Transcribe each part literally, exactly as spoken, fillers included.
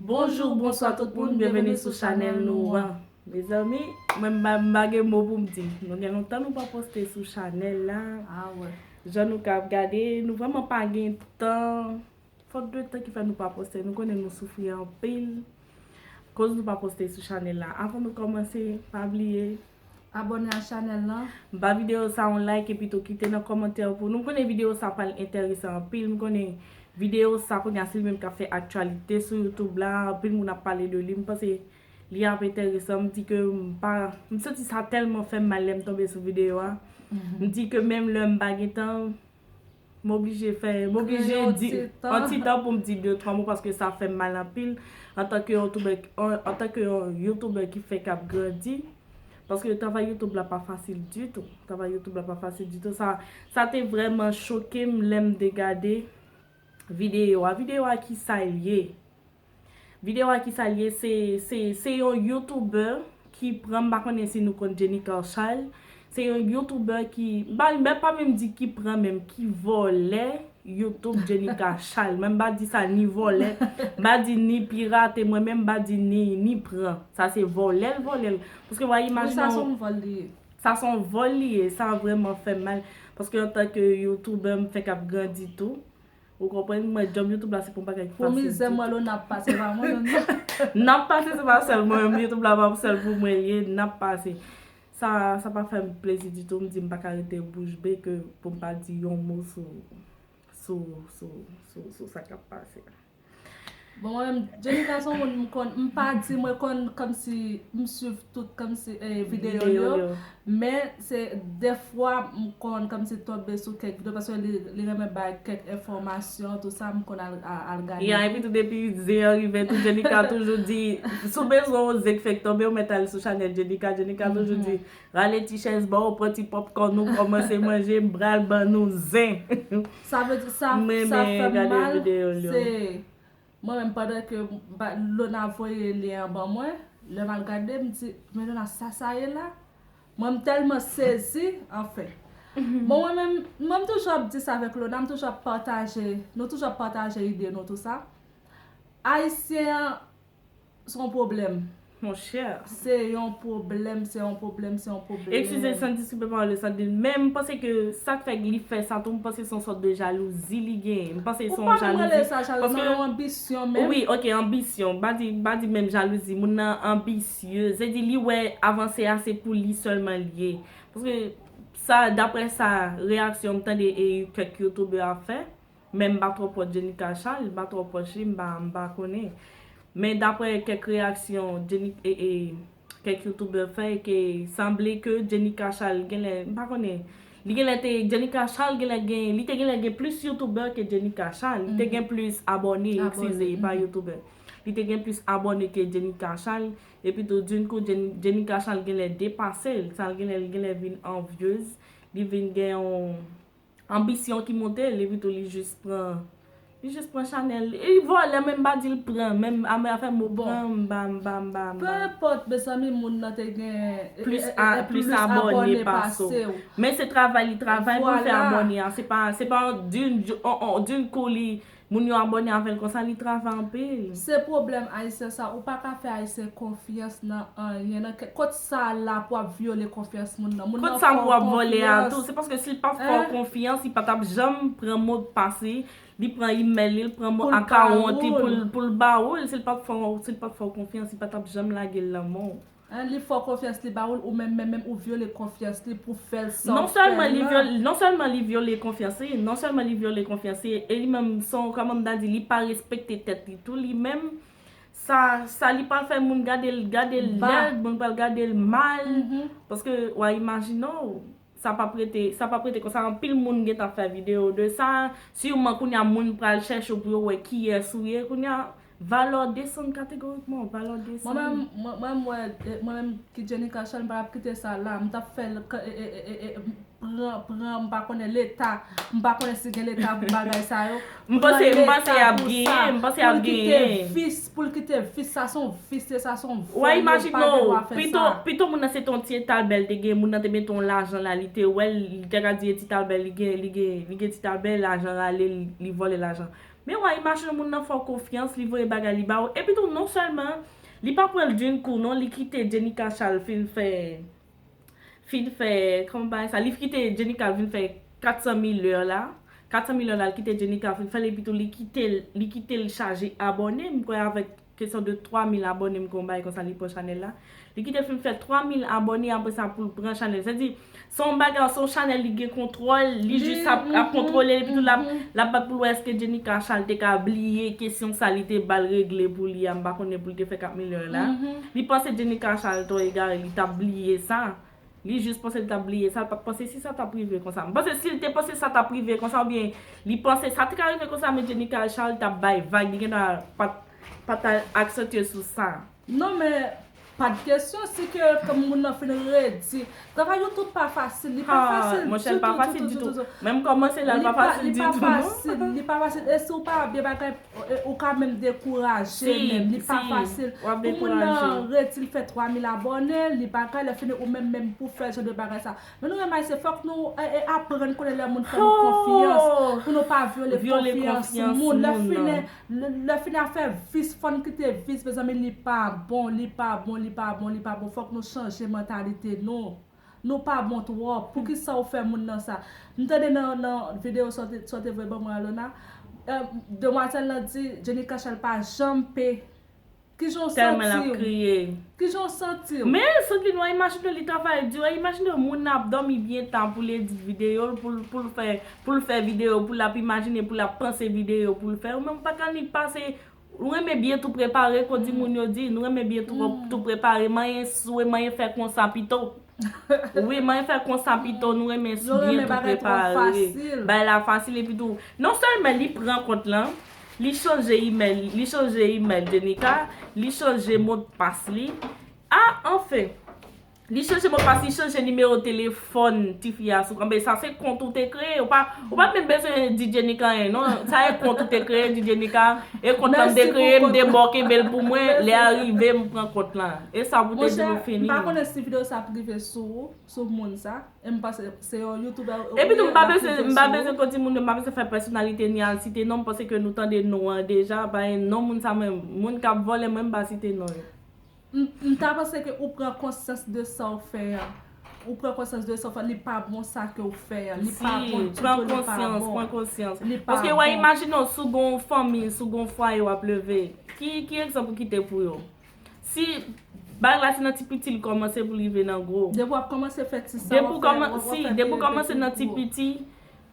Bonjou, bonswa tout moun, byenveni sou chanèl nou an. Mezanmi, mwen m pa, m pa gen mo pou m di. Nou gen lontan nou pa poste sou chanèl la. Ah wè. Jan nou ka ap gade, nou vrèman pa gen tan. Fòt de tan ki fè nou pa poste. Nou konnen nou soufri anpil. Koz nou pa poste sou chanèl la. Avan nou kòmanse, pa bliye. Abòne ak chanèl lan. Ba videyo sa yon like epi tou kite nan kòmantè pou nou. M konnen videyo sa pral enteresan anpil. M konnen videyo sa kounye a se li menm k ap fè aktyalite sou YouTube la. Anpil moun ap pale de li. M panse li ap enteresan. M di ke m pa, m santi sa tèlman fè m mal lè m tonbe sou videyo a. M di ke menm lè m pa gen tan, m oblije fè, m oblije di yon ti tan pou m di de twa mo paske sa fè m mal anpil antanke yon youtubè, antanke yon youtubè ki fèk ap grandi. Paske travay YouTube la pa fasil ditou. Travay YouTube la pa fasil ditou. Sa, sa te vrèman choke m lè m te gade videyo a. Videyo a ki sa l ye? Videyo a ki sa l ye? Se, se, se yon youtubè ki pran, m pa konnen si nou konn Jenny Carchal. Se yon youtubè ki, m pa, m pa menm di ki pran menm, ki vòlè YouTube Jenny Carchal. Mwen m pa di sa ni vòlè, m pa di ni pirate, mwen menm m pa di ni, ni pran. Sa se vòlè l vòlè l. Paske w a Wi, imajine sa yon se yon vòl li ye. Sa se yon vòl li ye, sa vrèman fè m mal. Paske antanke youtubè, m fèk ap grandi tou. Ou konprann? Mwen, djòb YouTube la, se pa yon bagay ki Pou fasil mizè ditou. Mwen Lona ap pase pa mwen menm non. N ap pase, se pa sèl mwen menm, YouTube la pa sèl pou mwen l ye, n ap pase. Sa, sa pa fè m plezi ditou, m di m pa ka rete bouch be ke pou m pa di yon mo sou, sou, sou, sou, sou sa k ap pase. Bon, mwen menm, Jenny Carchal se yon moun m konn, m pa di mwen konn kòmsi m swiv tout kòmsi eh, videyo l yo, men se defwa m konn kòmsi tonbe sou kèk videyo paske li, li renmen bay kèk enfòmasyon, tou sa, m konn al, al, al gade. Ya, epi tou depi zen an rive tou, Jenika toujou di, si w bezwen yon zen k fèk tonbe, ou mèt al sou chanèl Jenika, Jenika toujou di, rale ti chèz ba w, pran ti popcorn ou, kòmanse manje, m pral ban nou zen. Sa vle di sa, M renmen sa fè m gade mal, videyo l yo. Se mwen menm pandan ke m pa- Lona voye lyen an ban mwen, lè m al gade, m di, men Lona, sa sa ye la? Mwen m tèlman sezi, anfen. Bon, mwen menm, mwen m toujou ap di sa avèk Lona, m toujou ap pataje, nou toujou ap pataje ide nou, tou sa. Ayisyen an, se yon pwoblèm. Monchè. Se yon pwoblèm, se yon pwoblèm, se yon pwoblèm. Eskize, san disrespè pawòl yo, sa di, men m panse ke sa k fè li fè sa tou, m panse se yon sòt de jalouzi li genyen. M panse se Ou yon pa menm rele jalouzi. sa jalouzi, Paske non, yon anbisyon menm. Wi, ok, anbisyon. M pa di, m pa di menm jalouzi. Moun nan anbisye. Se di li wè avanse a se pou li sèlman li ye. Paske sa, daprè sa, reyaksyon m tande e kèk youtubè ap fè, men m pa twò pwòch Jenika Charles, m pa twò pwòch li, m pa, m pa konnen. Men daprè kèk reyaksyon Jenny, e, e, kèk youtubè fè, ke sanble ke Jenika Charles genlè, m pa konnen, li genlè te, Jenika Charles genlè gen, li te genlè gen plis youtubè ke Jenika Charles, li te gen plis abòne, Abòne, eskize, e pa youtubè. Li te gen plis abòne ke Jenika Charles, epi tou, d'un coup, Jen- Jenika Charles genlè depase l, sa l genlè, li genlè vin anvyez, li vin gen yon anbisyon ki monte l, epi tou li jis pran, li jis pran chanèl. E vòlè, menm pa di l pran, menm a mwen a fè mo pran, m pa, m pa, m pa, m Pe pa. enpòt, mezanmi, moun nan te gen Plis e- e- a- e- plis plis abòne abòne pase w. pase w. Men se travay li travay pou l fè Vwala. Abòne a. Se pa, se pa d'un jou- on- on- d'un coup li, moun yo abòne avè l konsa, li travay anpil. Se pwoblèm ayisyen sa, ou pa ka fè ayisyen konfyans nan anyen, nan kè- kot sa la pou ap vyole konfyans moun nan. Moun Kot nan sa fè w pou ap vòlè a konfyans. Tou, se paske si l pa fè w Hein? Konfyans, li pa t ap janm pran modpas li, li pran email li, li pran mo Pou l akawont li ba ou pou l. l, pou l ba ou l. Si l pa t fè w, si l pa t fè w konfyans, li pa t ap janm lage l nan men w. Hein, li fè w konfyans, li ba ou l, ou menm, menm, menm, ou vyole konfyans li pou fè l sa Non w fè sèlman li la. vyole, non sèlman li vyole konfyans li, non sèlman li vyole konfyans li, e li menm, son, kòman m ta di, li pa respekte tèt li tou, li menm, sa, sa li pral fè moun gade l, gade l Ba. lèd, moun pral gade l mal, Mhm. paske w a imajine w, sa p ap rete, sa p ap rete konsa, anpil moun gentan fè videyo de sa, siman kounye a moun pral chèche w pou yo wè kiyès ou ye, kounye a, valè w desann kategorikman, valè w desann. Mwen menm, mwen, mwen, mwen, eh, mwen menm ki Jenica Charles, m pa t ap kite sa la. M t ap fè l k- e- e- e- e- e- pran, pran, m pa konnen leta, m pa konnen si gen leta pou bagay sa yo. M panse, Pran m panse y leta ap pou genyen, sa, m panse y ap pou l kite genyen. Vis, pou l kite vis, sa se yon vis, se sa se yon Ou a vòl, yo imajine pa gen w, dwa fè pito, sa. Pito moun nan se te yon ti Talbè l te gen, moun nan te mete yon lajan la, li te wè l, li te ka di e ti Talbè li gen, li gen, li gen ti Talbè, lajan rale, li, li vòlè lajan. Men w a imajine moun nan fè w konfyans, li voye bagay li ba w. Epi tou, non sèlman li pa pran l d'une coup non, li kite Jenicka Charles fin fè, fin fè, kòman bay sa, li kite Jenicka vin fè kat san mil lè la. Kat san mil lè la, li kite Jenicka fin fè l, epi tou li kite l, li kite l chaje abòne, m kwè avèk kesyon de twa mil abòne, m kwè yon bagay konsa li pran chanèl la. Li kite l fin fè twa mil abòne, apre sa pou l pran chanèl. Se di, se yon bagay, se yon chanèl li gen kontwòl, li jis ap, ap kontwole, epi tou l ap, l ap bat pou l wè èske Jenicka Charles te ka bliye kesyon sa li te ba l regle pou li a, m pa konnen pou l te fè kat mil lè la. Li panse Jenicka Charles twò egare, li t ap bliye sa. Li jis panse li t ap bliye sa, li pa t panse si sa t ap rive konsa. M panse si l te panse sa t ap rive konsa, oubyen li panse sa te ka rive konsa, men Jenicka Charles t ap bay vag, li gendwa pa t, pa t al aksantye sou sa. Non, men pa t kesyon, si ke kòm moun nan fin redi. Travay YouTube pa fasil, li pa fasil ditou, ditou, ditou. Menm kòmanse la, li pa fasil ditou, non. Li pa fasil, li pa fasil. E si w pa byen bagay, e, ou ka menm dekouraje menm, li pa fasil. Pou moun nan redi l fè twa mil abòne, li bagay, lè fini ou menm, menm pou fè jan de bagay sa. Men nou menm ayisyen, fòk nou, e, e, aprann konnen lè moun fè nou konfyans, pou nou pa vyole konfyans moun. Lè fini, lè, lè fini afè vis, fò n kite vis, mezanmi, li pa bon, li pa bon, li pa bon, li pa bon. Fòk nou chanje mantalite nou. Nou pa bon twòp. Poukisa ou fè moun nan sa? M tande nan, nan videyo sa w te, sa w te voye ban mwen, Alona, e, demwazèl lan di Jenicka Charles pa janm pe. Kijan w santi w? Tèlman l ap kriye. Kijan w santi w? Men, sant li nou, imajine w, li travay di, imajine w, moun nan ap dòmi byen ta pou l edit videyo l, pou l, pou l fè, pou l fè videyo, pou l ap imajine, pou l ap panse videyo pou l fè. Ou menm pa ka ni pase, nou renmen byen tou prepare, kon di moun yo di, nou renmen byen tou, tou prepare, manyen swe, manyen fè konsa pito. Wi, manyen fè konsa pito, nou renmen byen tou prepare. Bagay la fasil, epi tou, non sèlman li pran kont lan, li chanje email, li chanje email Jenicka, li chanje modpas li. A, anfen, li chanje modpas, li chanje nimewo telefòn tifi a sou, anben, sa se kont ou te kreye, ou pa, ou pa menm bezwen di Jenicka anyen, non, sa e kont ou te kreye, di Jenicka, e kont lan m te kreye, m te ba w kenbe l pou mwen, lè a rive, m pran kont lan. E sa pou te di nou fini. Monchè, m pa konnen si videyo sa ap rive sou ou, sou moun sa. E m panse se yon youtubè ou ye. Epi tou, m pa bezwen, m pa bezwen kon di moun yo, m pa bezwen fè pèsonalite ni al site non, m panse ke nou tande non an deja, pa gen non moun sa menm, moun k ap vòlè mwen, m pa site non yo. M, m ta panse ke ou pran konsyans de sa w fè a. Ou pran konsyans de sa w fè, li pa bon sa ke w fè a. Li pa bon ditou, li pa bon. Si, pran konsyans, pran konsyans. Paske w a imajine w, si w gen yon fanmi, si w gen yon fwaye w ap leve, ki, ki egzanp ou kite pou yo? Si bagay la se nan ti piti li kòmanse pou l rive nan gwo. Depi w ap kòmanse fè ti sa, w ap fè, w ap fè pire piti pou ou. Depi w kòmanse nan ti piti,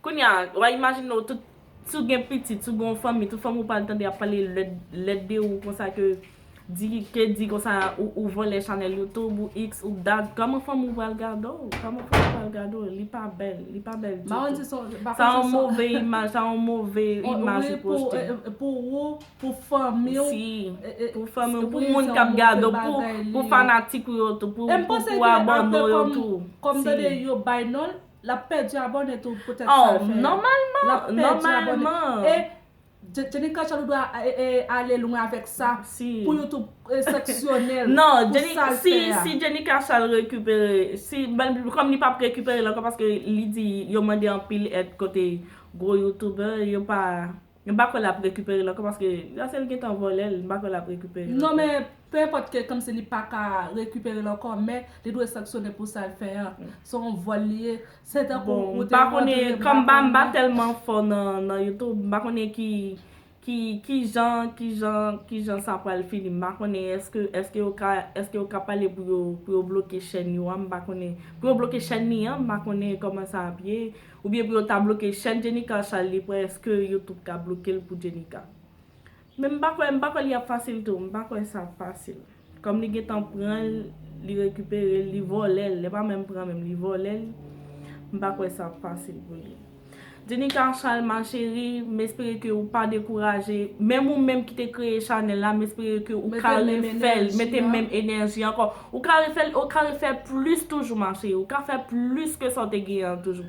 kounye a, w a imajine w tout, si w gen pitit, si w gen yon fanmi, tout fanmi w pral tande ap pale lèd, lèd de ou konsa ke di, ke di konsa ou, ou vòlè chanèl YouTube, ou X, ou dat, kòman fanmi w pral gade w? Kòman fanmi w pral gade w? Li pa bèl, li pa bèl ditou. Sa yon move imaj, sa yon move imaj ou pwojte. Pou ou, pou fanmi w, si, e, e, pou fanmi w, pou moun k ap gade w, pou, pou fanatik ou yo tou, pou, pou, pou abòne w yo tou. Kòm tande yo bay non l, l ap pèdi abòne tou poutèt sa l fè a. Nòmalman, nòmalman. E Jenicka Charles ou dwe, e, e, ale lwen avèk sa pou YouTube, e, sanksyone l pou sa l fè a. Non, si Jenicka Charles rekipere, si, kòm li p ap rekipere l ankò paske li di yo mande anpil èd kote gwo youtubè, yo pa M pa kwè l ap rekipere l ankò paske lè se l gentan vòlè l, m pa kwè l ap rekipere l ankò. Non, men pe enpòt ke kòmsi li pa ka rekipere l ankò, men li dwe sanksyone pou sa l fè an. Se yon vòl li ye. Se tankou ou te rantre, m pa konnen, m pa tèlman fò nan, nan YouTube, m pa konnen ki, ki, ki jan, ki jan, ki jan sa pral fini. M pa konnen èske, èske yo ka, èske yo ka pale pou yo, pou yo bloke chèn yo a, m pa konnen. Pou yo bloke chèn li an, m pa konnen kòman sa ap ye. Oubyen pou yo ta bloke chèn Jenicka Charles, li prèske YouTube ka bloke l pou Jenicka. Men m pa kwè, m pa kwè li ap fasil tou, m pa kwè sa ap fasil. Kòm li gentan pran l, li rekipere l, li vòlè l, li pa menm pran menm, li vòlè l, m pa kwè sa ap fasil pou li. Jenicka Charles, ma chérie, m espere ke ou pa dekouraje. Menm ou menm ki te kreye chanèl la, m espere ke ou ka refè l, mete menm enèji ankò. Ou ka refè l, ou ka refè plis toujou, ma chérie. Ou ka fè plis ke sa w te genyen an toujou.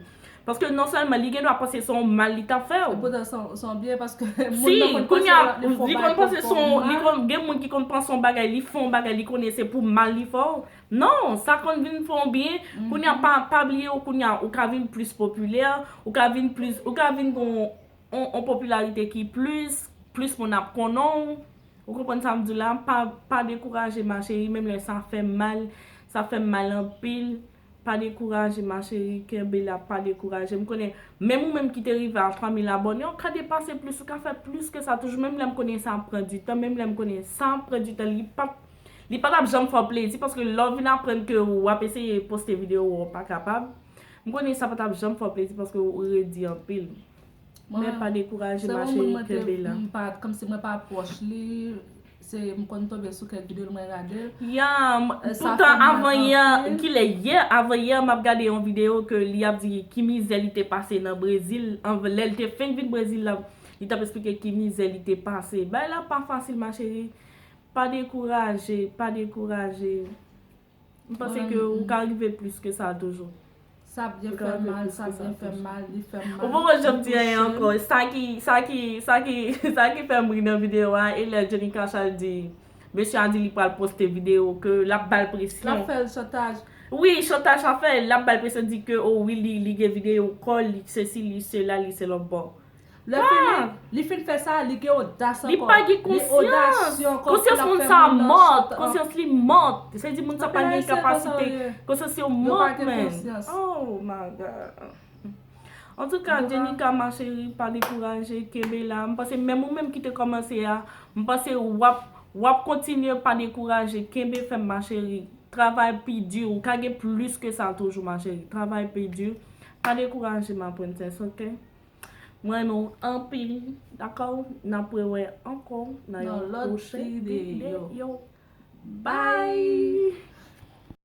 Paske non sèlman li gendwa panse se yon mal li t ap fè w. Epoutan se yon, se yon byen paske moun nan konn panse li fè yon bagay pou kò mwen. Si, kounye a, li konn panse se yon, li konn, gen moun ki konn panse yon bagay, li fè yon bagay, li konnen se pou mal li fè w. Non, sa konn vin fè yon byen. Kounye a, pa, pa bliye w, kounye a, ou ka vin plis popilè, ou ka vin plis, ou ka vin gon yon, yon popilarite ki plis, plis moun ap konnen w. Ou konprann sa m di w la? Pa, pa dekouraje, ma chérie, menm lè sa fè m mal, sa fè m mal anpil. Pa dekouraje, ma chérie, kenbe la, pa dekouraje. M konnen, menm ou menm ki te rive a twa mil abòne, ou ka depase plis, ou ka fè plis ke sa toujou. Menm lè m konnen sa ap pran di tan, menm lè m konnen sa ap pran di tan, li p ap, li pa t ap janm fè w plezi, paske lè w vin aprann ke w ap eseye poste videyo, w pa kapab. M konnen sa pa t ap janm fè w plezi, paske ou redi anpil. Men pa dekouraje, ma chérie, kenbe la. M pa, kòmsi mwen pa pwòch li, se, m konn tonbe sou kèk videyo l, mwen gade l. Ya, m- E, sa fè poutan m mal avan yè, anpil. Kilè yè, avan yè, m ap gade yon videyo ke li ap di ki mizè li te pase nan Brezil, anvan, lè li te fenk vin Brezil la, li t ap esplike ki mizè li te pase. Bagay la pa fasil, ma chérie. Pa dekouraje, pa dekouraje. M panse ke ou ka rive plis ke sa toujou. Sa byen fè m mal, sa byen fè m mal, li fè m mal. Ou poko janm di anyen ankò. Sa ki, sa ki, sa ki, sa ki fè m ri nan videyo a, e lè Jenny Cash al di, mesye a di li pral poste videyo, ke l ap ba l presyon. L ap fè l chantaj. Wi, chantaj ap fè, l ap ba l presyon, di ke, o wi, li, li gen videyo kò l, li sesi, li sela, li se lòt bò. Lè fini, li fin fè sa, li gen odas ankò. Li pa gen konsyans. Konsyans moun sa mòt. Konsyans li mòt. Se di moun sa pa gen kapasite. Konsyans yo mòt, men. Oh my God. Antouka, Jenika, ma chérie, pa dekouraje, kenbe la. M panse menm ou menm ki te kòmanse a, m panse w ap, w ap kontinye, pa dekouraje, kenbe fèm, ma chérie. Travay pi di, ou ka gen plis ke sa toujou, ma chérie. Travay pi di. Pa dekouraje, ma princesse, ok? Mwen renmen w anpil, dakò? N ap rewè ankò nan yon pwochen videyo. Bye!